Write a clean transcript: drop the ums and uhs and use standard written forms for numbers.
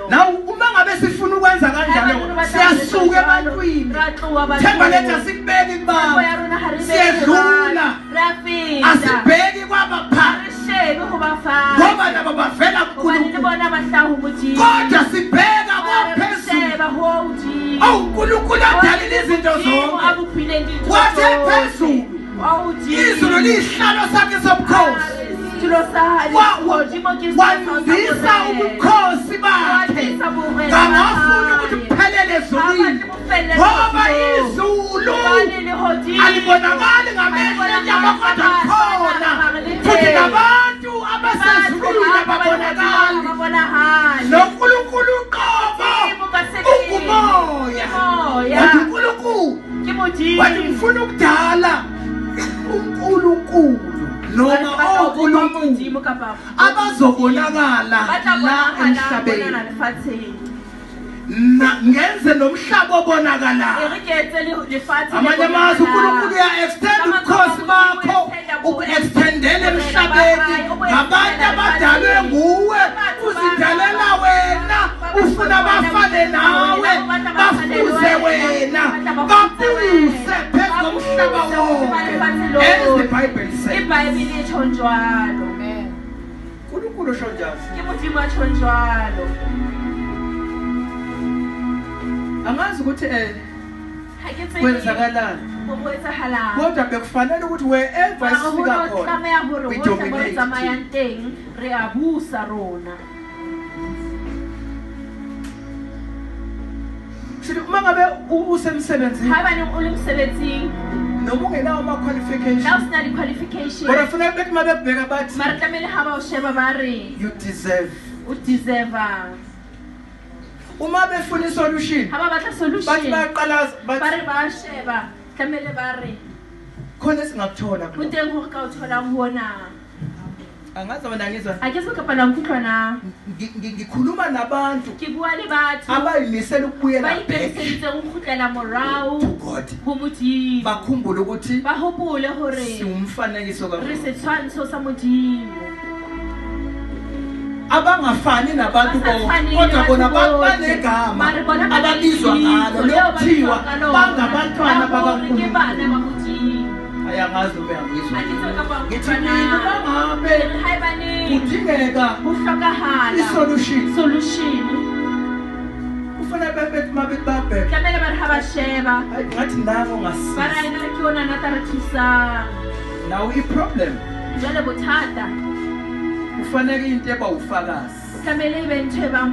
Now uma ngabe sifuna ukwenza kanjalo siyasuka ebantwini. Themba lethu asikubeki kubantu. Siyedlula. Asibheki kwabaphansi. Ngoba nabo bavela kuNkulunkulu. Kodwa sibheka kwaphezulu. Oh uNkulunkulu adalile izinto zonke. Wathe phezulu. Izulu liyihlalo sakhe sobukhosi. Wandisa ubukhosi bakhe. Kangafuni ukuthi kuphelele ezulwini. Ngoba izulu alibonakali ngamehlo enyama kodwa likhona. Futhi nabantu abasezulwini ababonakali. NoNkulunkulu uqobo ungumoya. Wathi uNkulunkulu wathi ngifuna ukudala uNkulunkulu noma oNkulunkulu abazobonakala la emhlabeni. Ngenze nomhlaba obonakalayo. Amanye amazwi uNkulunkulu uya-extend ubukhosi bakho, uku-extendele emhlabeni ngabantu abadalwe nguwe, uzidalela wena, ufuna bafane nawe, bafuze wena, babuse phezu komhlaba wonke. As the Bible says. IBhayibheli isho njalo. uNkulunkulu usho njalo. Ke Modimo a tjho njalo. Angazi ukuthi kwenzakalani kodwa bekufanele ukuthi wherever sifika khona we dominate. Tsamayang re a busa rona. Sithi uma ngabe usemsebenzini, haebaneng o le mosebetsing, noma ungenawo ama-qualification, la o sena di-qualification, kodwa funeka bethi uma bekubheka bathi mara tlamehile ha ba o sheba ba re you deserve, o deserve. Uma befuna isolution, ha ba batla solution, bathi bayaqalaza, ba re ba sheba, tlamehile ba re khona singakuthola ho teng hore ka o tholang hona. Angazi mina ngizwa. A ke se ka pala nkutlwa na. Ngikhuluma nabantu. Ke bua le batho. Abayimisela ukubuyela back. Ba ikemiseditseng ho kgutlela morao. To God. Ho Modimo. Bakhumbule ukuthi ba hopole hore siwumfanekiso kaNkulunkulu. Re setshwantsho sa Modimo. Abangafani nabantu bonke kodwa bona banegama ababizwa ngalo lokuthiwa bangabantwana bakaNkulunkulu. Ayangazi noma uyangizwa. Ngithi mina mangabe kudingeka isolution, solution kufanele bethi mabethi babheke, tlamehile ba re ha ba sheba ngathi nango ngasiza, ba re ena ke yona nata re thusang. Now i-problem jwale bothata kufanele into eba ufakazi, tlamehile e be ntho e bang